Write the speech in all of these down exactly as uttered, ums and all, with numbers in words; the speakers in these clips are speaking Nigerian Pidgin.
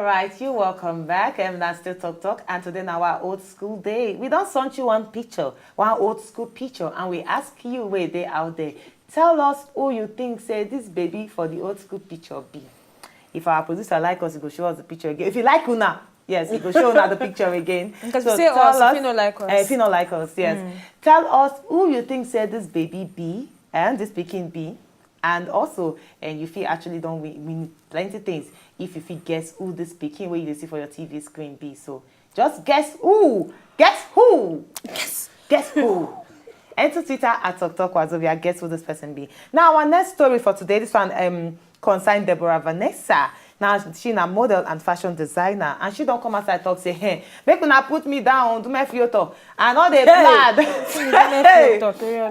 Right, you welcome back. And that's still Talk Talk. And today now our old school day. We don't send you one picture, one old school picture, and we ask you where they out there. Tell us who you think say this baby for the old school picture be. If our producer like us, he go show us the picture again. If you like Una, yes, he go show Una the picture again. Because so you say us, us, if you don't like us. Uh, if you don't like us, yes. Mm. Tell us who you think say this baby be, and this picking be. And also, and you feel actually don't win, win plenty things if you feel guess who this speaking where you see for your T V screen be. So just guess who? Guess who? Yes. Guess who? Enter Twitter at Talk Talk Wazobia. Guess who this person be? Now our next story for today. This one um concern Deborah Vanessa. Now she na model and fashion designer, and she don't come outside talk say, "Hey, make una put me down, do my filter. I know they plaid."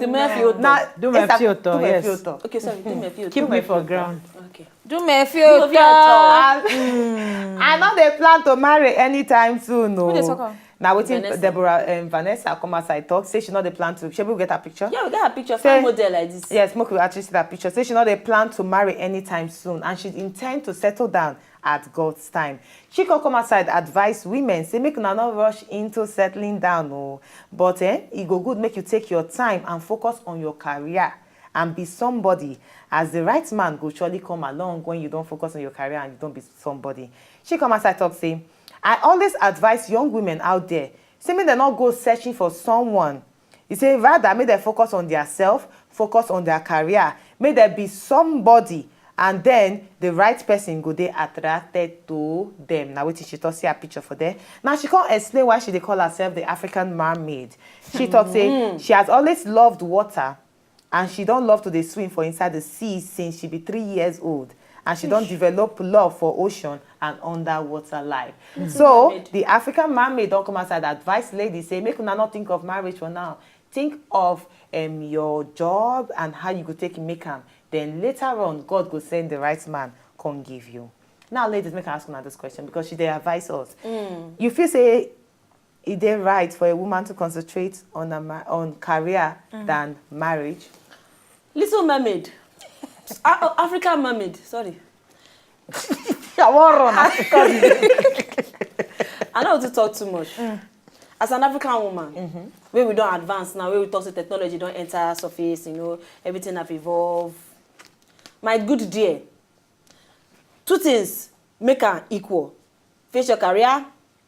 Do my filter. Now, do my filter. Yes. Okay, sorry. Do my filter. Keep me for ground. Okay. Do my filter. I know they plan to marry anytime soon. No. Now wetin Deborah um, Vanessa come outside talk say she no dey plan to. Shey we get her picture? Yeah, we get her picture. Fine model like this. Yes, make we actually see that picture. Say she no dey plan to marry anytime soon, and she intend to settle down at God's time. She come come outside advise women say make una no rush into settling down o, but eh, e go good make you take your time and focus on your career and be somebody, as the right man go surely come along when you don focus on your career and you don be somebody. She come outside talk say, I always advise young women out there say make dem no go searching for someone. He say rather make dem focus on their self, focus on their career, make dem be somebody, and then the right person go dey attracted to them. Na wetin she talk, see her picture for there. Now she come explain why she dey call herself the African mermaid. She talk say she has always loved water, and she don love to dey swim for inside the sea since she be three years old, and she don develop love for ocean and underwater life. So the African mermaid don come outside advise ladies say make una no think of marriage for now. Think of um, your job and how you go take make am. Then later on, God go send the right man come give you. Now, ladies, make I ask una this question because she dey advise us. You feel say e dey right for a woman to concentrate on a ma- on career than marriage? Little Mermaid. A- A- African Mermaid, sorry. I wan run as you call me. I no want to talk too much. As an African woman, wey we don advance now, wey we talk say technology don enter surface, you know, everything have evolved. My good dear, two things make am equal. Face your career,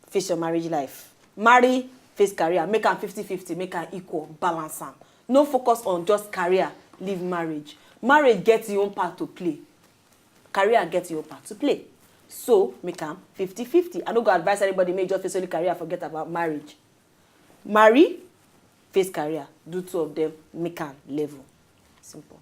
face your marriage life. Marry, face career, make am fifty fifty, make am equal, balance am. No focus on just career, leave marriage. Marriage get your own part to play. Career get your own part to play. So make am fifty fifty. I no go advise anybody make just face only career, forget about marriage. Marry, face career, do two of them, make am level. Simple.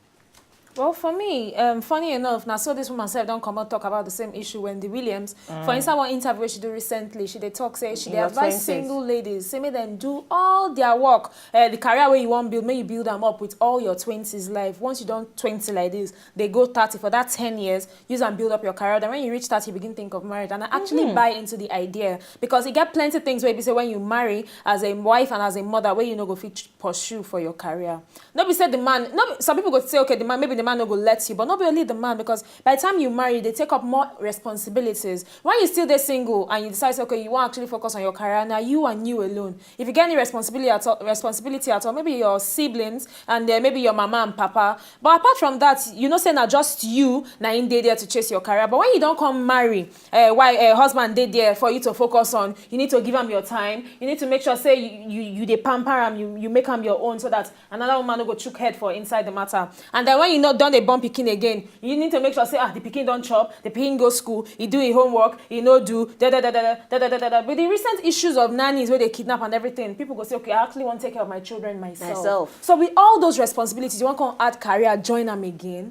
Well, for me, um, funny enough, now so this woman said don't come out talk about the same issue, Wendy Williams. Mm. For instance, one interview she do recently, she they talk say she they advise single ladies, say make them do all their work, uh, the career where you want build, may you build them up with all your twenties life. Once you don't twenty like this, they go thirty for that ten years, use and build up your career. Then when you reach thirty, you begin think of marriage. And I actually mm. buy into the idea because you get plenty things where you say when you marry as a wife and as a mother, where you know go fit pursue for your career. No be say the man, no, some people go say okay, the man, maybe the man no go let you, but not be only the man, because by the time you marry, they take up more responsibilities. When you still dey single and you decide say okay, you want actually focus on your career, now you and you alone. If you get any responsibility at all, responsibility at all, maybe your siblings and uh, maybe your mama and papa. But apart from that, you know say na just you na in dey there to chase your career. But when you don't come marry, uh, why uh, husband dey there for you to focus on? You need to give him your time. You need to make sure say you you, you dey pamper him, you, you make him your own so that another woman no go chook head for inside the matter. And then when you not done a born pikin again, you need to make sure say ah the pikin don't chop, the pikin go school, he do his homework, he no do da da da da da da da da. With the recent issues of nannies where they kidnap and everything, people go say okay, I actually want to take care of my children myself. Myself. So with all those responsibilities, you want to add career, join them again.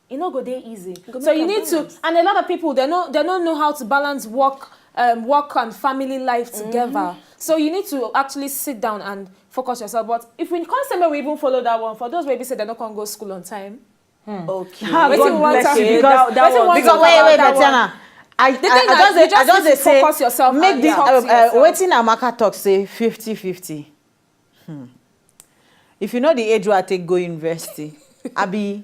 E no go dey easy. So you need to, and a lot of people they no they don't know how to balance work, um, work and family life together. Mm-hmm. So you need to actually sit down and focus yourself. But if we can't say we even follow that one, for those babies say they don't can go school on time. Hmm. Okay. Ah, God bless you. Because, that, that because wait, wait, Tatiana. I, I, I, just, I just say focus yourself. Make the uh, uh, waiting Amaka talk say fifty fifty. Hmm. If you know the age where I take go university, I be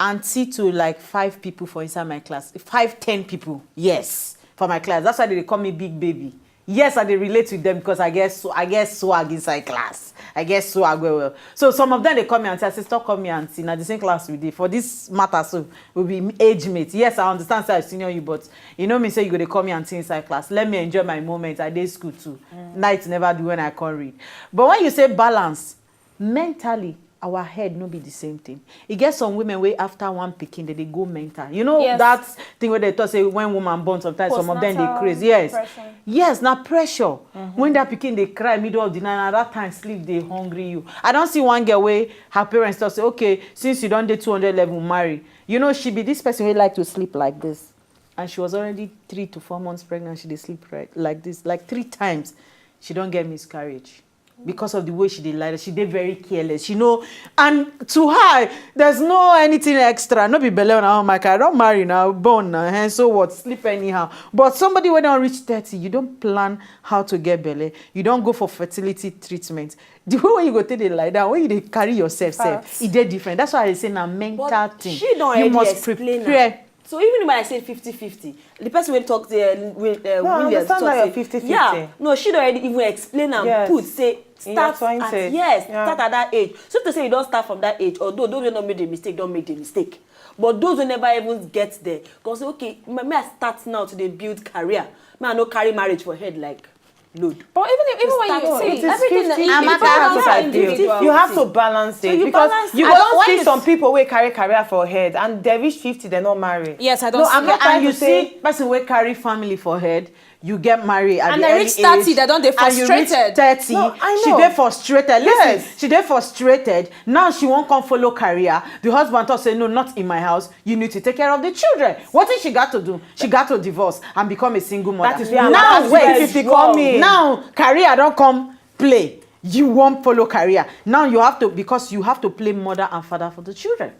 auntie to like five people for inside my class. Five, ten people. Yes. for my class. That's why they dey call me big baby. Yes, I dey relate with them because I get sw- I get swag inside class. I get swag well well. So some of them dey call me auntie. I say stop call me auntie. Na the same class we dey for this matter. So we be age mates. Yes, I understand say I senior you, but you know me say you go dey call me auntie inside class. Let me enjoy my moment. I dey school too. Night never do when I come read. But when you say balance, mentally, our head no be the same thing. E get some women wey after one pikin, they dey go mental. You know Yes. that thing where they talk say when woman born, sometimes some of them dey Postnatal craze. Yes. depression. Yes, na pressure. When that pikin dey cry middle of the night, na that time sleep dey hungry you. I don see one girl wey her parents talk say, okay, since you don dey two hundred level, marry. You know, she be this person wey like to sleep like this. And she was already three to four months pregnant. She dey sleep right like this, like three times. She don get miscarriage. Because of the way she dey lie, she dey very careless. She know, and to her, there's no anything extra. No be belle on her own, my I don marry now, born now, eh, so what? Sleep anyhow. But somebody wey don reach thirty, you don plan how to get belle. You don go for fertility treatment. The way wey you go take dey lie down, when you dey carry yourself, sef, Facts. E dey different. That's why I say na mental But thing. She don You already must explain prepare. Am. So even when I say fifty fifty, the person wey talk the uh, Will- uh, No, I Williams understand talk that say, your fifty fifty. Yeah, no, she don already even explain am Yes. Put say In start your at twenties. Yes, Yeah. Start at that age. So to say you don start from that age, although those wey no make the mistake don make the mistake, but those wey never even get there go say, okay, my, may I start now to dey build career, may I no carry marriage for head like load. But even if, even when Start you with see It is everything, fifty, it Amaka, depends that's on what I the feel. individual. You have to balance it So you because balance you it. don't When see you some see- people wey carry career for head and they reach fifty, they not marry. Yes, I don't No, see I'm it. not trying And you to say see person wey carry family for head, you get married at And the they early reach thirty, age, they don dey and you reach frustrated. Thirty, No, I she know. dey frustrated. Listen, Yes. She dey frustrated. Now she wan come follow career. The husband talk say, no, not in my house. You need to take care of the children. What if she got to do? She got to divorce and become a single mother. That is where Now Amaka wait, fifty come in. Now career don come play. You wan follow career. Now you have to, because you have to play mother and father for the children.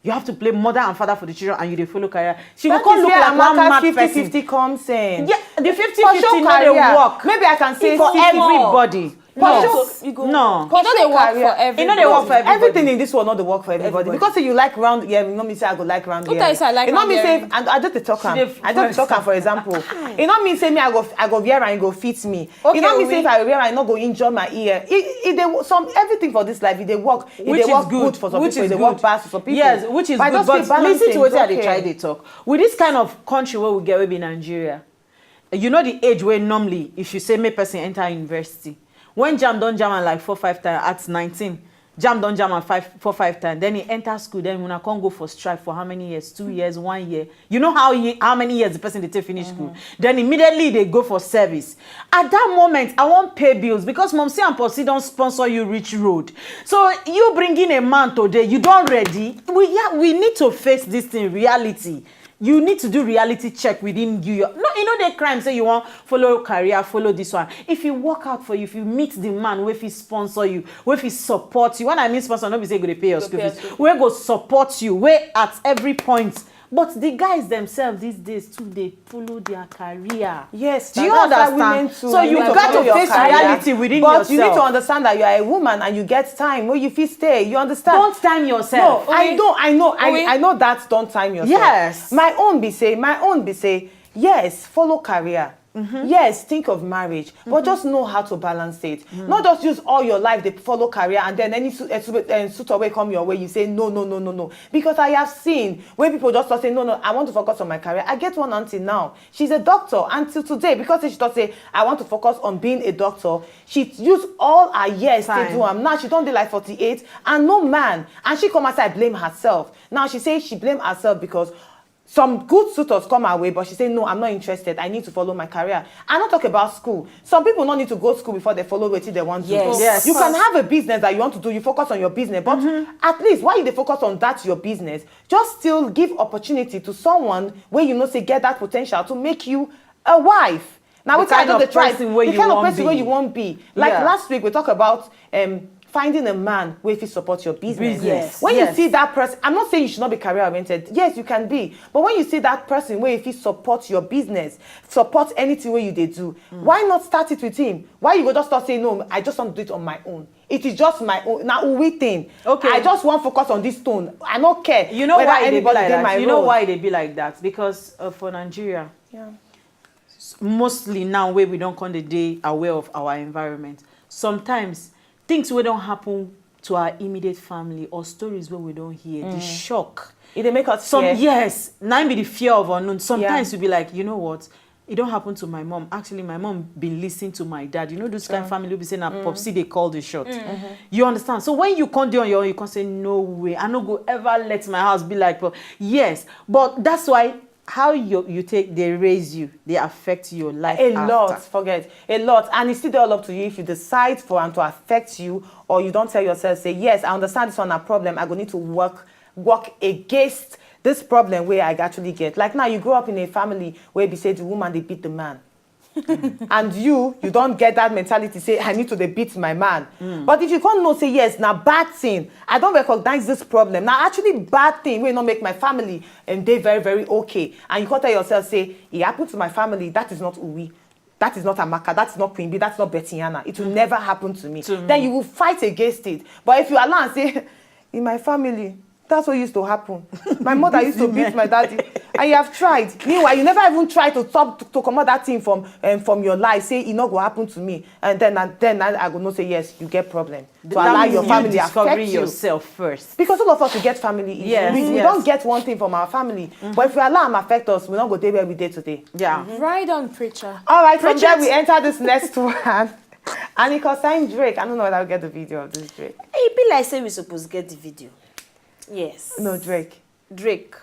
You have to play mother and father for the children, and you dey follow career. She go That come is look where like one Amaka mad fifty person. Fifty comes in. Yeah, the fifty For fifty sure, no dey career. Work. Maybe I can say For sixty. Everybody. No, No. you go- No. It no dey work Career. for everybody. It no dey work for everybody. Everything in this world not the work for everybody. Everybody. Because say you like round, yeah, you know me say I go like round. Who Yeah. tell you say I like You know round me say, earring? and I just dey talk am. She dey I just dey talk am. For example, you know me say me I go I go wear and e go fit me. Okay, You know me we- say if I wear and e no go injure my ear. It, it dey some everything for this life. It dey work. It Which dey is work good. Good for some Which people. Is It dey good. Work bad for some people. Yes, which is But I good. Just But feel balancing listen to what is I dey okay. Try dey talk. With this kind of country where we get, we be Nigeria. You know the age where normally, if you say make person enter university, when JAMB don JAMB am like four five times at nineteen, JAMB don JAMB am five four five times. Then he enter school. Then una come go for strike for how many years? Two years, one year. You know how ye, how many years the person dey take finish school? Then immediately they go for service. At that moment, I wan pay bills because Momsi and Popsi don sponsor you reach road. So you bringing a man today, you don ready. We yeah, we need to face this thing, reality. You need to do reality check within you. Your- No, you know the crime say you wan follow career, follow this one. If you work out for you, if you meet the man wey fit sponsor you, wey fit support you. When I mean sponsor, no be say you go dey pay your school fees. Wey go support you, wey at every point. But the guys themselves these days too dey follow their career. Yes, Do you that's why understand? Women too, So you you need to got follow to your face career. Reality within But yourself. You need to understand that you are a woman and you get time where you fit stay. You understand? Don't time yourself. No, I know, I know, I, Oye. I know that don't time yourself. Yes. My own be say, my own be say, yes, follow career. Yes, think of marriage, but just know how to balance it. Not just use all your life dey follow career and then any su- eh, su- eh, suit away come your way, you say no, no, no, no, no. Because I have seen when people just talk say no, no, I want to focus on my career. I get one auntie now. She's a doctor until today because she thought say I want to focus on being a doctor. She use all her years to Time. Do am. Now she don dey like forty-eight and no man. And she come outside blame herself. Now she say she blame herself because some good suitors come her way, but she say no, I'm not interested. I need to follow my career. I no talk about school. Some people no need to go school before they follow wetin they want to Yes. do. Yes. You can have a business that you want to do. You focus on your business, but at least why you dey focus on that your business? Just still give opportunity to someone where you know say get that potential to make you a wife. Now The wetin I kind just of dey try. Person where The you kind of wan person be. Where you wan be. Like Yeah. Last week we talk about um, finding a man where if he support your business. Business. When Yes. You see that person, I'm not saying you should not be career oriented. Yes, you can be. But when you see that person where if he support your business, support anything where you dey do, why not start it with him? Why you go just start saying no? I just want to do it on my own. It is just my own. Now we thing. Okay. I just want focus on this stone. I don't care. You know Whether why they be anybody like dey that? My You know road. Why they be like that? Because uh, for Nigeria, Yeah. Mostly now wey we don come dey dey aware of our environment, sometimes things wey don happen to our immediate family or stories wey we don hear, the shock. E dey make us Some fear. Yes, na im be the fear of unknown. Sometimes you be like, you know what? E don happen to my mom. Actually, my mom been listening to my dad. You know this kind of family wey be say na popsi dey call the shot. You understand? So when you come dey on your own, you come say, no way, I no go ever let my house be like pop. Yes, but that's why how you you take dey raise you dey affect your life A after. Lot, forget, a lot, and e still dey all up to you if you decide for am to affect you, or you don tell yourself say, yes, I understand this one na problem, I go need to work work against this problem wey I actually get. Like now, you grow up in a family where be say the woman dey beat the man. And you you don get that mentality say, I need to dey beat my man. But if you come know say, yes, na bad thing, I don recognize this problem, na actually bad thing wey no make my family um, dey very very okay, and you come tell yourself say, e happen to my family, that is not Uwi, that is not Amaka, that is not Queen Bee, that is not Betty Anna, it will never happen to me. Then you will fight against it. But if you allow and say, in my family, that's what used to happen. My mother used to beat my daddy. And you have tried. Meanwhile, you never even try to stop to, to comot that thing from um, from your life. Say e no go happen to me. And then and then I, I go know say, yes, you get problem. To That allow means your you family affect discovering you. Yourself first. Because all of us we get family issues. Yes, We, we yes. Don't get one thing from our family. But if we allow am affect us, we don't go dey where we dey today. Yeah. Right on, preacher. All right, from there Bridget. We enter this next one. And it concern Drake. I don't know whether we get the video of this Drake. E be like say we suppose get the video. Yes. No, Drake. Drake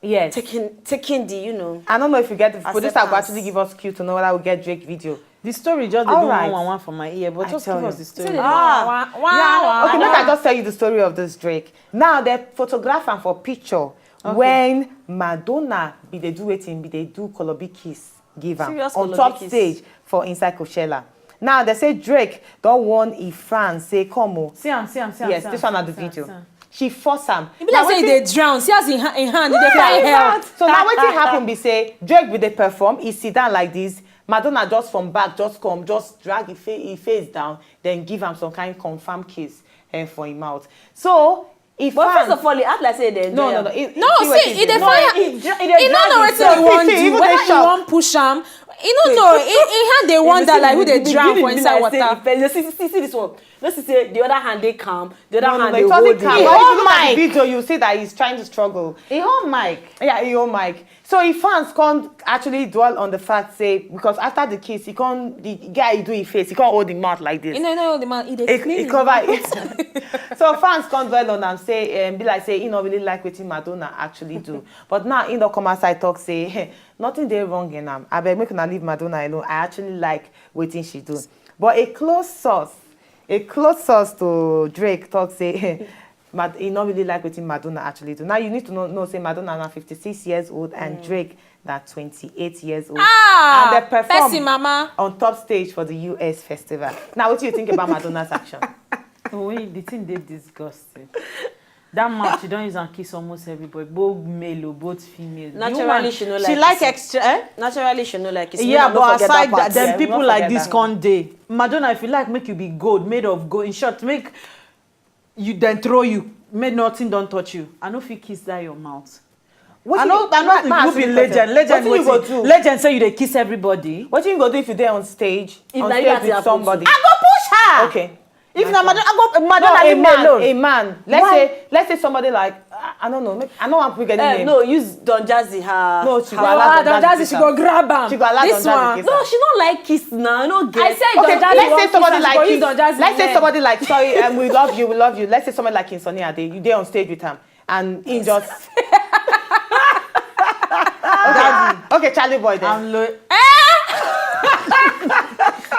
Yes. Taking taking the you know. I don't know if you get the producer will Acceptance. Actually give us cue to know whether we get Drake video. The story just dey All do right. One one for my ear, but I just tell give you. Us the story. Ah, wow, wow, Okay, make wow. I just tell you the story of this Drake. Now they photograph am for picture when Madonna be dey do wetin be dey do Kolobi kiss give am Serious on Kolobi top kiss. Stage for inside Coachella. Now they say Drake don warn e fans say come o. See am, see am, see am. Yes, See this am, one na the see am, video. See am. She force am. E be like Now say e wetin- dey drown. See as im ha- im hand e dey find help. So now wetin happen be say Drake bin dey perform, e sit down like this. Madonna just from back just come, just drag e fa- e face down, then give am some kind confam kiss eh, for im mouth. So if But fans, first of all, e act like say dem no, enjoy no, am. no, e- No, e- see, e dey no, find e- e e- no know wetin e wan see, do, even whether dey e shock. Wan push am. E no know. E e hand dey wonder like who dey drown for inside water. You see, see, see this one. No see say the other hand dey calm, the other No, no, hand no, dey it hold wasn't calm. it. But if you look at Mike. The video, you see that he's trying to struggle. E hold mic. Yeah, he hold mic. So his fans can't actually dwell on the fact say because after the kiss, he can't the guy do his face, he can't hold the mouth like this. You know, no, the man, he dey He, clean he him cover mouth. It. So fans can't dwell on am say um, be like say he not really like wetin Madonna actually do. But now he don't come outside talk say hey, nothing dey wrong in am. I beg make una leave Madonna alone. I actually like wetin she do. But a close source, a close source to Drake talk say Mad- he not really like wetin Madonna actually do. Now you need to know, know say Madonna na fifty-six years old and Drake na twenty-eight years old. Ah, And they perform person mama. On top stage for the U S festival. Now what do you think about Madonna's action? Oh, the thing dey disgusting. That mouth, she don use and kiss almost everybody, both male or both female. The Naturally, woman, she no she like like kissing. Extra, eh? Naturally, she no like kissing. Yeah, No, no but forget aside that part. Then Yeah, people no like forget this that. Con dey. Madonna, if you like, make you be gold, made of gold. In short, make you then throw you, make nothing don't touch you. I no fit kiss that your mouth. What I you- know, I ma- know ma- you ask be you a legend. question. Legend, What you go wetin? Do? Legend say you dey kiss everybody. What you go do if you dey on stage? If On na you stage that with happen to- somebody. I go push her. Okay. If na Madonna, I go Madonna, No, a leave me man, alone. A man. Let's Why? Say, let's say somebody like I, I don't know. Maybe, I know I'm forgetting Eh, name. No, use Don Jazzy her. No, she go her- allow Ah, Don Don Jazzy Jazzy, kiss she am. Go grab am. She go allow This Don Jazzy one. Kiss No, am. She don't like kiss now. I no get. I said Okay, Don Jazzy let's wan say kiss somebody am, like she go use Kiss. Don Jazzy Let's say leg. Somebody like sorry, um, we love you, we love you. Let's say somebody like Kiss Sunny Ade. You there on stage with him, and he just. Okay, okay, Charlie boy then. I'm lo-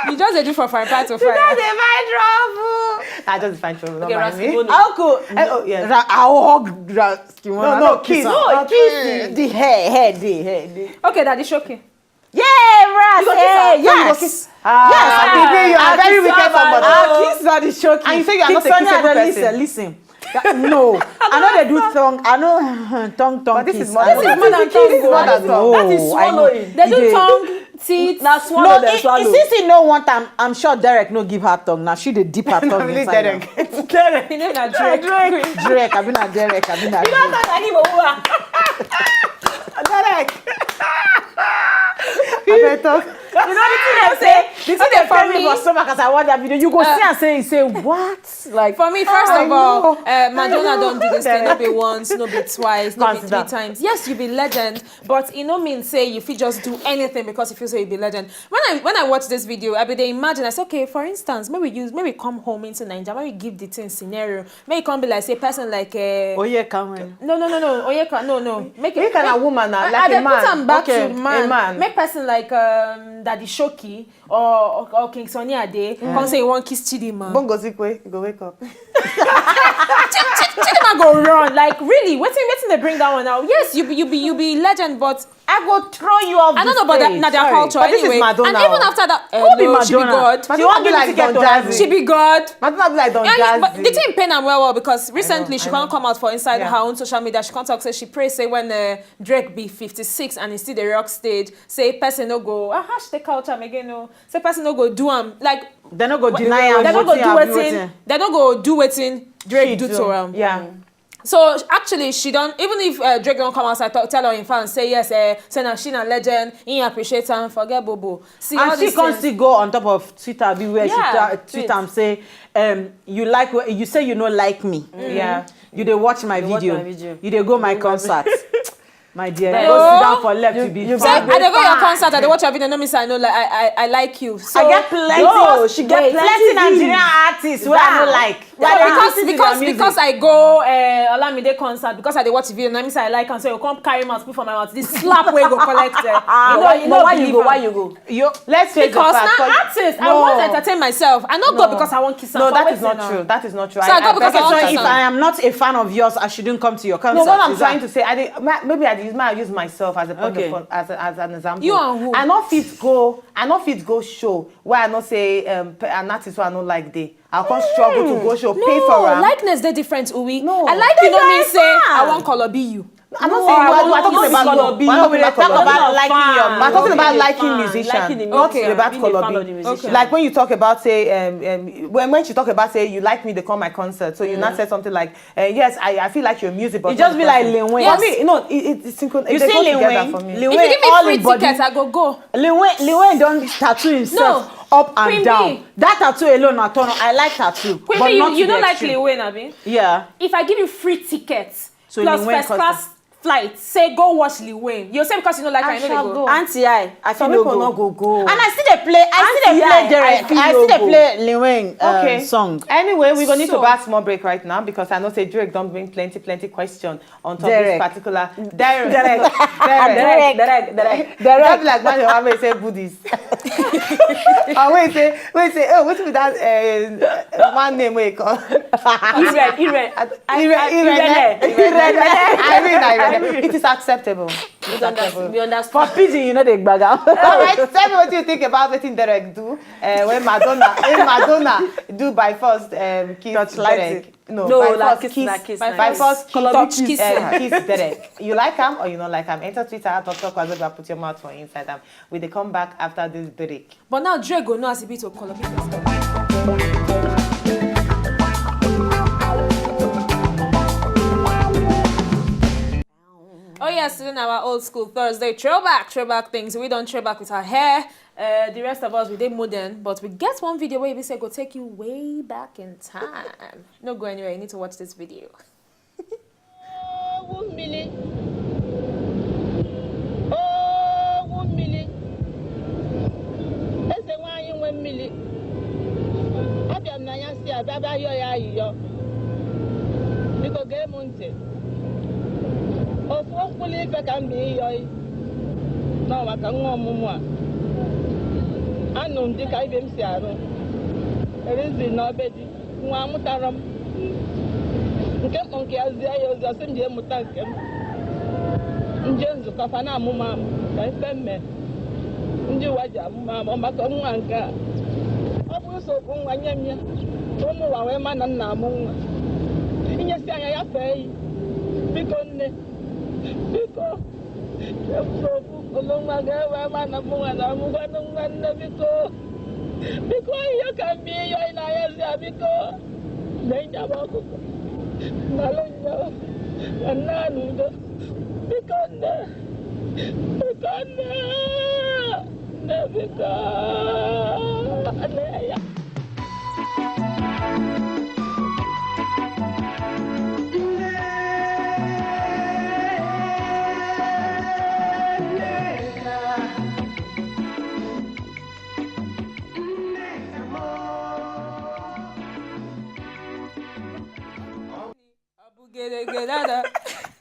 You just dey do for fire part of fire. Dey find trouble. I just find trouble. Not Okay, mind me. Raskimono. I'll go. Eh, oh, yes. Ra- I'll hug Raskimono. No, I no, no kiss kiss. am. No, kiss. The hair, hair, the hair, the. Okay, Daddy Shoki. Yeah, Ras. You go kiss her? Hey, No, you go yes. kiss. Ah, Yes, I believe you are a very wicked somebody. I'll kiss Daddy Shoki. And you say you are not a Kiss Sunny kissable Ade, person. Listen, listen. That- no, I know they do tongue. I know tongue, tongue. But this Kiss. is more This than is more than This is tongue. more than No, tongue. That is I know. Swallowing. They do They- tongue, teeth. Na No, swallow dem it, swallow. Since he no want am, I'm sure Derek no give her tongue. Now she dey dip her tongue Really, inside. Derek. Derek. His name na Drake. Drake, I mean, na Derek, I mean, na You don't Drake. talk like him, Owuwa. Derek. I better talk. You know the thing I say. The thing Okay, they for tell me me- for stomach as I watch that video, you go see Uh, and say, you say what? Like For me, first I of all, know. uh, Madonna don't do this thing no be once, no be twice, no be Consider. three times. Yes, you be legend, but it no mean say you fit just do anything because you feel say you be legend. When I when I watch this video, I be dey imagine. I say, okay, for instance, maybe use maybe come home into Nigeria, maybe give the thing scenario, maybe come be like say person like uh, Oh yeah, come on. No, no, no, no. Oyeka, no, no. Make Oyeka na woman na, I, like I a dey man. Put am back Okay, to a man. man. Make person like um, Daddy Shoki or, or, or King Sunny Ade come say you wan kiss Chidinma. Bongo Zikwe, you go wake up. Chidinma go run. Like really, wetin wetin dey bring that one now? Yes, you be you be you be legend, but I go throw you off. I don't the know about that. stage. Na their Sorry. culture But this anyway. Is Madonna. And even Oh. After that, Who uh, be no, she be Madonna? God. She She won't won't give be me like ticket Don to Jazzy. Heaven. She be God. Madonna be like Don And, but Jazzy. The thing pain am well well because recently I she know. Can't come out for inside Yeah. her own social media. She can't talk say she pray say when uh, Drake be fifty-six and he still the rock stage, say person no go ah hashtag culture am again no. Say person no go do am like They no go wh- deny am. They no go Wetin do abi wetin. They no go do wetin Drake do to am. Yeah. So actually, she don't even if uh, Drake don't come outside talk, tell her in fans say yes, uh, say na she na legend, he appreciate am, forget Bobo. See all And she these can things. Still go on top of Twitter, be where Yeah, she tra- tweet. Twitter and say, um, you like what you say you no like me. Yeah. You dey watch my You dey watch video. My video. You dey go my concert. My dear, Then- go sit No. down for left You- to be you Say, fine. go- I dey go your Fine. Concert, I dey watch your video, no mean say I no like I, I, I like you. So I get plenty. No, she get Plenty plenty. Nigerian artists where I no Wow. like. No, Why they because listen to because their music? Because I go uh, Olamide concert because I dey watch the video, na me say I like am, so you come carry mouth put for my mouth. This slap wey go collect. Uh, you know, Why you you know, go? Why you go? Why you go? Yo, let's face Because the fact. na for- artist, I No. want to entertain myself. I no go No. because I want kiss am. No, For that is wetin not na? True. That is not true. So I go I because I beg want you, kiss if am. I am not a fan of yours, I shouldn't come to your concert. No, what I'm Is trying that- to say, I did, ma- maybe I did use my use myself as a point Okay. of con- as, a, as an example. You and who? I no fit go. I no fit go show where I no say um, pe- an artist who I no like dey. I come struggle to go show, pay No, for am. Likeness dey different, Uwi. No. I like you no mean say I wan color be you. I'm not No, saying I we're want not talking to about follow no, be we're you. not We talking talk about about no, liking fine. your We're not talking about music. liking Fine. musician. Liking the Not music. about Being a fan of color the being. musician. Like when you talk about say um, um, when when she talk about say you like me, they come my concert. So you not said something like, uh, yes, I, I feel like your music, but It just be like Lil Wayne. For me, no, it, it, it's synchron- You they see go Lil together Wayne? For me. Lil If Wayne, you give me all free his body. Tickets, I go go. Lil Wayne, Lil Wayne don't tattoo himself No. Up and Queen down. Bee. That tattoo alone, I turn on. I like tattoo. Queen But Bee, not you, you to the don't like extreme. Lil Wayne, abi? Yeah. If I give you free tickets So plus Lil Wayne first cost- class flight, say go watch Lil Wayne. You say because you don't like I am, you no shall dey go. go. Auntie, I, I Some feel people no no go. Go go. And I still dey play. I still dey Auntie, play I- Derek. I feel I still dey no play Lil Wayne uh, Okay. Song. Anyway, we're gonna need So- to back small break right now because I know say Drake don't bring plenty, plenty question on top Derek. This particular Derek. Derek. No, Derek. Derek. Derek. Derek. Derek. That be like man wey say Buddhist. I wait say wait say oh wait be that uh, man name wey call. Ire, Ire. Ire, Ire, Ire, Irene, Irene. It is acceptable. It's acceptable. We understand. For pidgin, you know they gbaga. All right, tell me what you think about what Derek do uh, when Madonna, when Madonna do by force um, kiss Torchlight Derek. No, No, by like force kiss, kiss, like kiss, by like force kiss. kiss, Touch kiss. Uh, kiss Derek. You like him or you not like him? Enter Twitter at Doctor Kwazoba, put your mouth for inside him. We dey come back after this break. But now Drake go know as e be to color people. Oh yes, today na our old school Thursday throwback, throwback things. We don't throwback with our hair. Uh, the rest of us, we dey modern, but we get one video where we say go take you way back in time. No go anywhere, you need to watch this video. Owu mmiri. Owu mmiri. Eze nwanyị nwe mmiri. Abịa m na ya si abịa bịa yọọ ya ayịyọ. Biko gee m ntị. Ofu mkpụrụ ife ka m bụ ịyọị. Nọ maka nwa ọmụmụ a. Anụ m dịka ibe m si arụ. Erizi na ọbedi. Nwa amụtara m. Nke mkpọ nke ya zie ya ozi, ọ sị m jee mụta nke m. Nje nzukọ fa na-amụ m amụ ka ife mme. Ndị ụwa ji amụ m amụ maka nwa nke a. Ọ bụrụ sọ okwu nwa nye m ya. Ụmụ ụwa wee ma na m na-amụ nwa. Inyesi anya ya fee yi. Biko nne. Biko. Nye m sọ okwu olu nwa ga-ewe ma na m nwa na-amụ gwanụ nwa nne biko. Biko ihe ka m bi ihe ị na-anya zi ya biko. Lee nya bụ ọkụkọ. Malụ nya. Ka nna n'udo. Biko nne. Biko nne.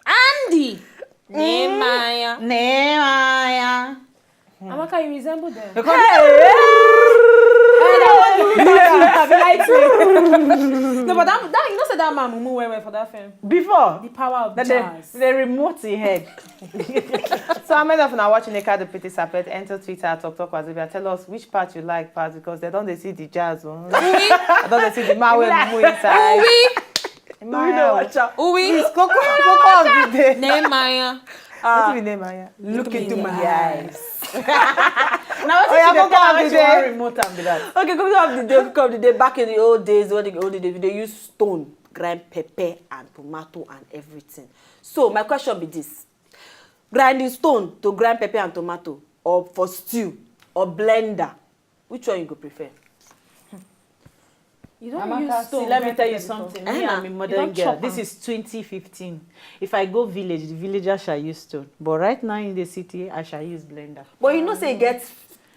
Andy. Nehemiah. Nehemiah. Amaka, you resemble them. Because No, but that, that you know, say that man mumu well well for that film. Before, The power of that jazz. They, they remote the head. So how many of una watch Nneka the Pretty Serpent? Enter Twitter at Talk Talk Wazobia. Tell us which part you like part because they don't they see the jazz one. I don't they see the man with mumu inside. Oui, Nehemiah. oui. It's Coco, Coco of the day. Nehemiah. What do you name Aya? Look into my eyes. Now, Oh, yeah, Coco of the day. Remote and be that. Okay, Coco of the day, Coco of the day. Back in the old days, when the old days, they use stone, grind pepper and tomato and everything. So my question be this: grinding stone to grind pepper and tomato, or for stew, or blender? Which one you go prefer? You don't Amaka, use stone. see, let me Grind tell you pepper before. something. Eh, Me, na. I'm a You modern don't girl. chop This am. Is twenty fifteen. If I go village, the villager shall use stone. But right now in the city, I shall use blender. But you know, say get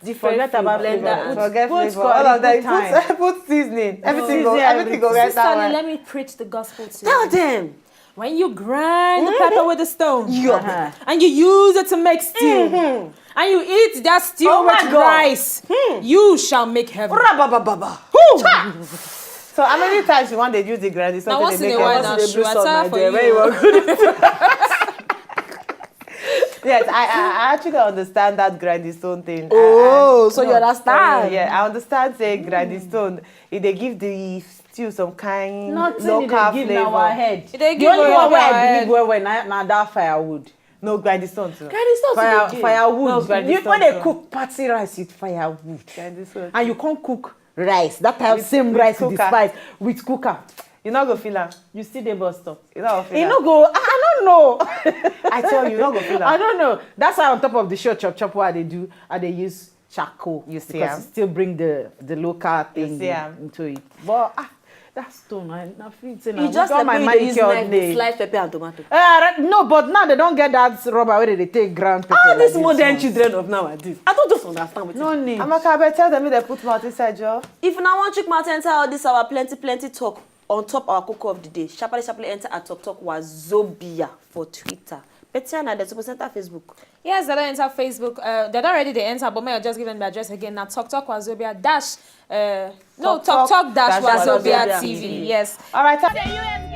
different Forget food, about blender flavor. and Forget Put flavor. God All a of them. good time. Put, put seasoning. Everything Season go. Everything go. everything. Get Sister that Lee, one. Let me preach the gospel to Tell you. them. When you grind the pepper with the stone Yeah. Uh-huh. and you use it to make stew and you eat that stew Oh my with God. Rice, you shall make heaven. Rabababa. So how many times you want to use the grinding stone? Now, To once dey in a make while, it? now, Once in a blue Shweta sun, my for dear, you. very well good. Yes, I, I I actually understand that grinding stone thing. I- Oh, I- so you no, understand? Yeah, I understand. Say grinding stone, it they give the stew some kind Nothing local they give flavor. Now our head. They The give only you one where our I head. believe well well na, na that firewood. No grinding stone too. Grinding stone Fire, too dey give. Firewood. No, grinding You stone when they too. Cook party rice with firewood, Grinding stone. And you can't cook rice that time With- same with rice with the cooker. Spice with cooker. You not go feel am. You still dey bus stop. You not go feel You am. No go. I don't know. I tell you, you not go feel I am. Don't know. That's why on top of the show, chop chop, what they do, I they use charcoal. You see Because am. It still bring the the local thing see am. Into it. But ah, that stone, I, I feel say na You just all like my when you man dey use cured knife dey day. Slice pepper and tomato. Ah, right, no, but now they don't get that rubber where they take ground pepper. All Like these this modern one. Children of nowadays, I don't just understand what. No need. Amaka, I tell them they put mouth inside your. If na wan chook mouth enter all this our plenty plenty talk on top our Coco of the day, sharply sharply enter at Talk Talk Wazobia for Twitter. Betiana, they suppose enter Facebook. Yes, they don't enter Facebook. Uh, they don't already they enter, but may I just give them the address again. Now, Talk Talk Wazobia dash. Uh, no, Talk Talk Talk dash dash Wazobia Wazobia T V. T V. Yes. All right. The U S